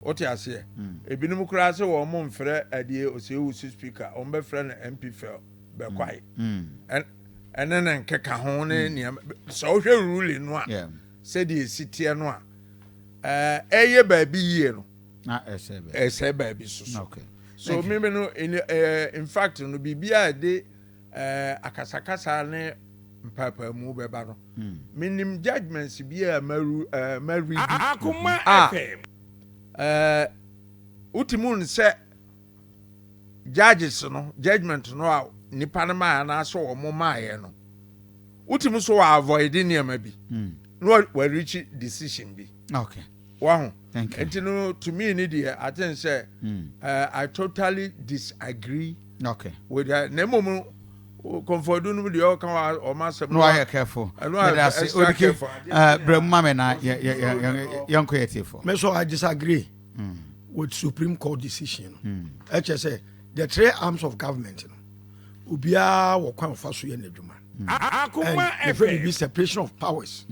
Wote aseɛ? Ebinom koraa sɛ wɔn mo mfrɛ adeɛ Osei speaker, wɔn bɛfrɛ no MP for Bekwai. Ɛne ne nkeka ho ne nneɛma. Sɛ wohwɛ ruling no a, sɛdeɛ esi teɛ no a, ɛyɛ baabi yie no, na ɛsɛ bɛ ɛsɛ baabi soso. So Thank you. mímí no in fact no, biribi a yɛde akasakasa ne mpaapaemu bɛba no, minim judgments bi a maru mari bi Akoma Ah. FM. Wotumi nsɛ judges no judgment no a nipa no maa anaasɛ wɔn maayɛ no, wotumi so wɔ avoid nneɛma bi na wɔreach decision bi. Waho? Thank you. Nti no, to me ni deɛ, I think sɛ I totally disagree with that. Na mmom kɔnfɔdu no deɛ, ɔka wa ɔma asɛm No, wayɛ careful. Ɛno ayɛ Yɛda ase. extra Odike careful. brɛ mu ma me na yɛnkɔ yɛ tiefo. Me so I disagree with Supreme Court decision no. Ɛkyɛ sɛ the three arms of government no, obiara wɔ kwan fa so yɛ n'adwuma. And Akoma yɛfrɛ FM. biribi separation of powers.